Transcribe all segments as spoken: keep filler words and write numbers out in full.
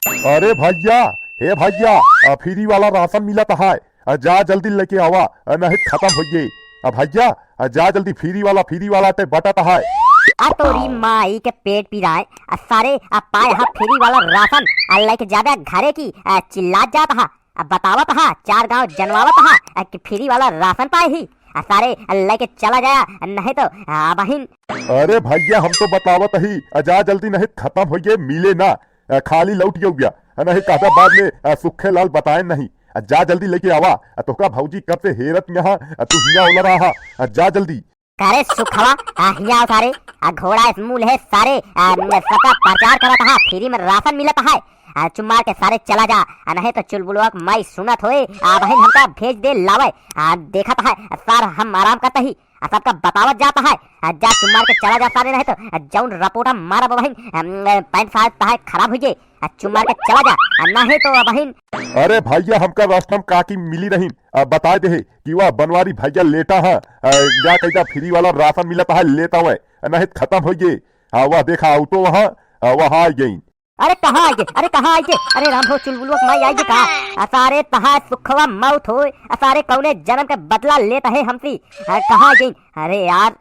अरे भइया, हे भइया, आ, free वाला राशन मिलत है, आ, जा जल्दी लेके आवा, आ, नहीं खतम होइगे। आ, भइया, आ, जा जल्दी, free वाला, free वाला ते बटत है। आ तोरी माई के पेट पिराए, आ सारे, आ पाए हा free वाला राशन, आ लेके जाबे घरे की, आ चिल्लात जात हा, आ बतावत हा, चार गांव जनवावत हा, आ कि free वाला राशन पाए ही, आ सारे, आ लेके चला जाया, नहीं तो, आ बहिन। अरे भइया, हम तो बतावत ही, आ जा जल्दी, नहीं खतम होइगे, मिले ना। अ, खाली लौट गया, अ, नहीं कहता बाद में, अ, सुखे लाल बताए नहीं। अ, जा जल्दी लेके आवा, अ, तोहका भौजी कब से हेरत यहाँ, अ, तू हियाँ ओलरा हा, अ, जा जल्दी। का रे सुखवा, अ, हियाँ आओ सारे, अ, घोड़ा इस मूल है सारे, अ, सबका प्रचार करत हा, free में राशन मिलत है, अ, चुप मार के सारे चला जा, अ, नहीं तो चुलबुलवा के माई सुनत होए, अ, बहिन हमका भेज दे लावे, अ, देखत है, अ, सार हम आराम करत ही, आ सबका बतावत जात है, आ जा चुप मार के चला जा सारे, नहीं तो आ जौन रपोटा मारब बहिन, अम, पैंट सारे तहार खराब हो जाए, आ चुप मार के चला जा, आ नहीं तो बहिन। अरे भइया, हमका रास्ता में काकी मिली रही, आ बता दे है कि वह बनवारी भइया लेटा है, आ जा कहिदा free वाला राशन मिलत है, लेता हुए, आ नहीं तो खतम हो गए। हाँ, वह देखा, आओ तो वहाँ, आ वहाँ आ गई। अरे कहाँ आइगे? अरे कहाँ आइगे? अरे राम हो, चुलबुलवा के माई आइगे का? आ सारे तहार सुखवा मौत होए। आ सारे कौने जन्म के बदला लेत है हमसे? आ कहाँ आइगे? अरे यार।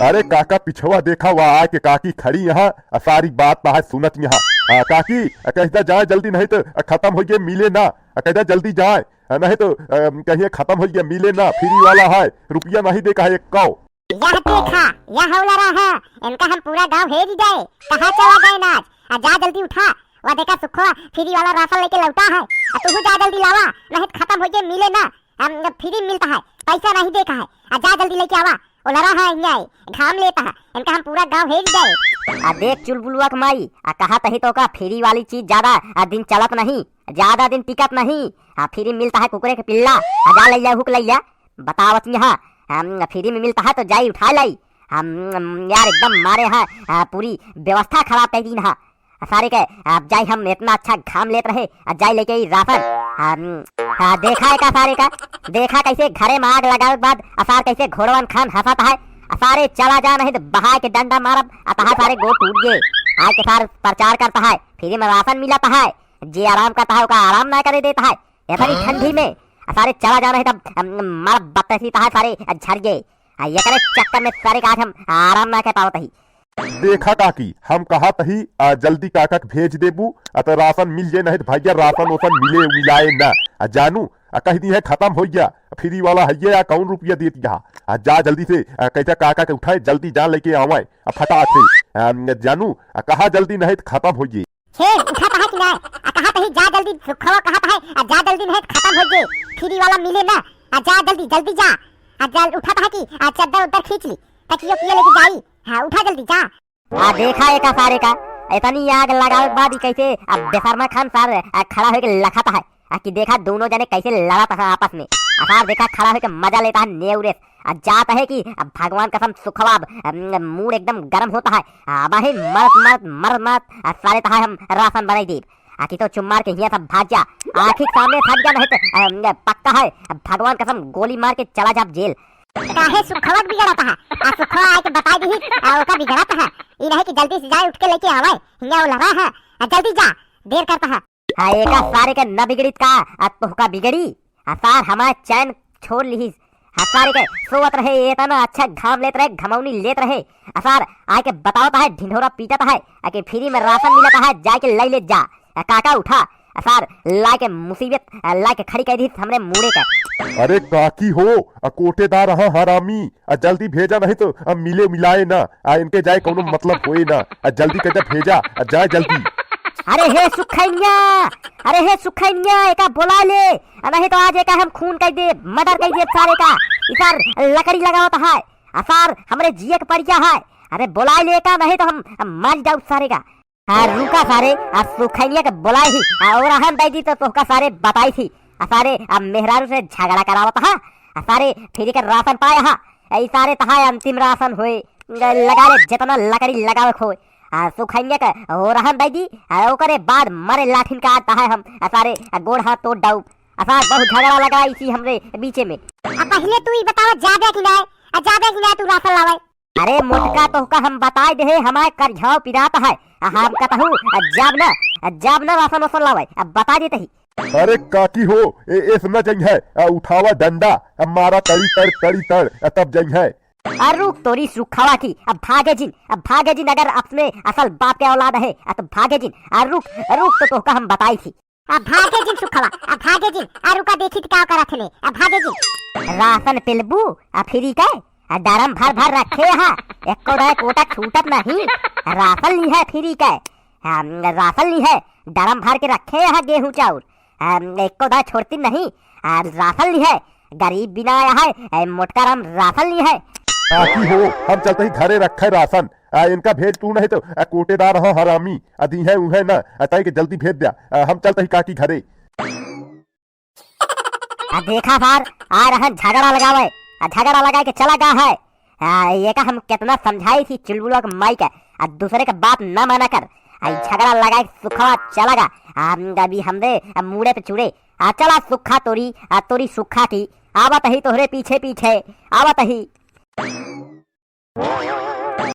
अरे काका पिछवा देखा, वह आके काकी खड़ी यहाँ। आ सारी बात तहार सुनत यहाँ। आ काकी, आ कहिदा जाए जल्दी, नहीं तो आ खतम हो गए, मिले ना। आ कहिदा जल्दी जाए, आ नहीं तो आ, कहिए खतम हो गया, मिले ना, free वाला है, रुपया नहीं देखा है एक कौ। यह देखा, यह ओलरा है, इनका हम पूरा गांव हेर ही गए। कहाँ चला गए नाच? आ जा जल्दी उठा, वह देखा सुखवा free वाला राशन लेके लौटा है। आ तू जा जल्दी लावा, नहीं तो खतम हो गए, मिले ना। हम free मिलता है, पैसा नहीं देखा है। आ जा जल्दी लेके आवा, ओलरा है, यहाँ है, घाम लेता है, इनका हम पूरा गांव हेर ही गए। आ देख चुलबुलवा के माई, आ कहा तही तो का free वाली चीज ज्यादा आ दिन चलत नहीं, ज्यादा दिन टिकत नहीं। आ free मिलता है कुकुरे के पिल्ला, आ जा लैया, हुक लैया। बतावत यहाँ, हम free में मिलता है तो जाई उठा लाई। हम, हम यार एकदम मारे हैं, आ, पूरी व्यवस्था खराब कर दीन है। आ, सारे के, अब जाई हम इतना अच्छा घाम लेत रहे, आ जाई लेके ई राशन। हम, आ, देखा है का सारे का? देखा कैसे घरे में आग लगावे के बाद, आ सार कैसे घोड़वन खान हंसत है। आ सारे चला जा नहीं तो बहाय के डंडा मारब, आ तहा सारे गोड़ टूट गए। आय के सार प्रचार करता है, free में राशन मिलता है, जे आराम करता है ओका आराम ना करे देता है। इतनी ठंडी में, आ, सारे चला जा रहे तब, अम, मार बत्तसी तहा सारे, आ, झर गए। आ, ये करे चक्कर में सारे का आज हम आराम ना कर पावत ही। देखा काकी, हम कहा तही, आ, जल्दी काका के भेज देबू, आ, तो राशन मिल जाए, नहीं तो भैया राशन ओसन मिले, मिलाए ना। आ, जानू, आ, कह दी है खतम हो गया, free वाला है ये, आ, कौन रुपया देत यहाँ? आ, जा जल्दी से, आ, कैसा काका के उठाए, जल्दी जा लेके आवे, आ, फटाक से। आ, जानू, आ, कहा जल्दी नहीं तो खतम हो गए। हे, उठा तहा कि नाय? आ कहा तही जा जल्दी, सुखवा कहा तहा, आ जा जल्दी नहीं तो खतम हो गए। free वाला मिले ना, आ जा जल्दी, जल्दी जा। आ जल उठा तहा कि, आ चद्दर उद्दर खींच ली, तकियो कियो लेके जाई। हाँ, उठा जल्दी जा। आ देखा एका सारे का, इतनी आग लगावे के बाद ही कैसे अब बेशर्मा खान सार, आ, खड़ा होके लखत है। आ कि देखा दोनों जने कैसे लड़त है आपस में। आ सार देखा खड़ा होके मजा लेता है नेवरे से। आ जात है कि अब भगवान कसम सुखवा अब, अम, मूड एकदम गरम होता है। आ बहिन मरत मरत मरत मरत आ सारे तहार हम राशन बनाई देब। आ कि तो चुप मार के हियां सब भाग जा। आँखी के सामने से हट जा नहीं तो, अम, पक्का है अब भगवान कसम गोली मार के चला जाब जेल। काहे सुखवा के बिगड़त है? आ सुखवा आके बताई दीही, आ ओका बिगड़त है। ई नहीं कि जल्दी से जाए उठ के लेके आवे। हियां ओलरा है। आ जल्दी जा, देर करता है। हाँ, एका सारे के न बिगड़ित का, आ तोहका बिगड़ी? आ सार हमार चैन छोड़ लिहिस। आ सारे के सोवत रहे, एतना अच्छा घाम लेत रहे, घमौनी लेत रहे। आ सार आके बतावत है, ढिंढोरा पीटत है, आ के free में राशन मिलत है, जाके लई लेत जा। आ काका उठा, आ सार लाके मुसीबत, आ लाके खड़ी कर दी हमरे मूड़े का। अरे काकी हो, आ कोटेदार हा हरामी, आ जल्दी भेजा नहीं तो आ मिले मिलाए ना, आ इनके जाए कौनो मतलब होए ना, आ जल्दी कह दे भेजा, आ जाए जल्दी। अरे हे सुखैनिया, अरे हे सुखैनिया, एका बोला ले, आ नहीं तो आज एका हम खून कर दे, murder कर दे सारे का। ई सार लकड़ी लगावत है, आ सार हमरे जिए के पड़िया है। अरे बोला ले एका, नहीं तो हम, हम मार जाऊ सारे का। हाँ, रुका सारे, आ सुखैनिया के बोलाई थी, आ ओरहन दई दी तो तोहका सारे बताई थी। आ सारे, आ मेहरारू से झगड़ा करावत हा, आ सारे free के राशन पाए हा। ई सारे तहार अंतिम राशन होए, लगा ले जितना लकड़ी लगावे खोए। आ सुखैनिया के ओरहन दई दी, आ ओकरे बाद मारे लाठिन का आता है हम, आ सारे, आ गोड़ हाथ तोड़ डाउब। आ सार बहुत झगड़ा लगा इसी हमरे बीचे में। आ पहिले तू ही बतावा जाबे कि नाय, आ जाबे कि नाय तू राशन लावे? अरे मोटका, तोहका हम बताई देहे, हमार करझाव पिरात है। आ, हम कहता हूँ, आ, जाब ना, आ, जाब ना राशन वासन लावे, अब बता देते ही। अरे काकी हो, ए, एस न जइहै, आ, उठावा डंडा, आ, मारा तड़ी तड़, तड़ी तड़, आ, तब जइहै। आ, रुक तोरी सुखवा की, अब भागे जिन, अब भागे जिन, अगर अपने असल बाप के औलाद है, आ, तो भागे जिन, आ, रुक, रुक तो तोहका हम बताई थी। अब भागे जिन सुखवा, अब भागे जिन, आ, रुका देखी त का करत हने, अब भागे जिन। राशन पेलबू, आ, फ्री के, आ, डरम भर भर रखे यहाँ, एको दाए कोटा छूटत नहीं, राशन लिहै फ्री के, आ, राशन लिहै, डरम भर के रखे यहाँ गेहूं चाउर, आ, एको दाए छोड़ती नहीं, आ, राशन लिहै, गरीब बिना आया है, ए, मोटका राम राशन लिहै। काकी हो, हम चलते ही घरे रखे राशन, आ, इनका भेज तू नहीं तो, आ, कोटेदार हो हरामी, आ, दीहै उहै ना, आ, ताई के जल्दी भेज द्या, आ, हम चलते ही काकी घरे। आ देखा सार, आ रहन झगड़ा लगावे, आ झगड़ा लगाए के चला गा है। आ, ये का हम कितना समझाई थी चुलबुलवा के माई के, आ दूसरे के बात ना माना कर। आ ई झगड़ा लगाए के सुखवा चला गा। आ, अभी हमरे, आ, मूड़े पे चूड़े। आ चला सुखा तोरी, आ तोरी सुखा की। आवत ही तोहरे पीछे पीछे, आवत ही।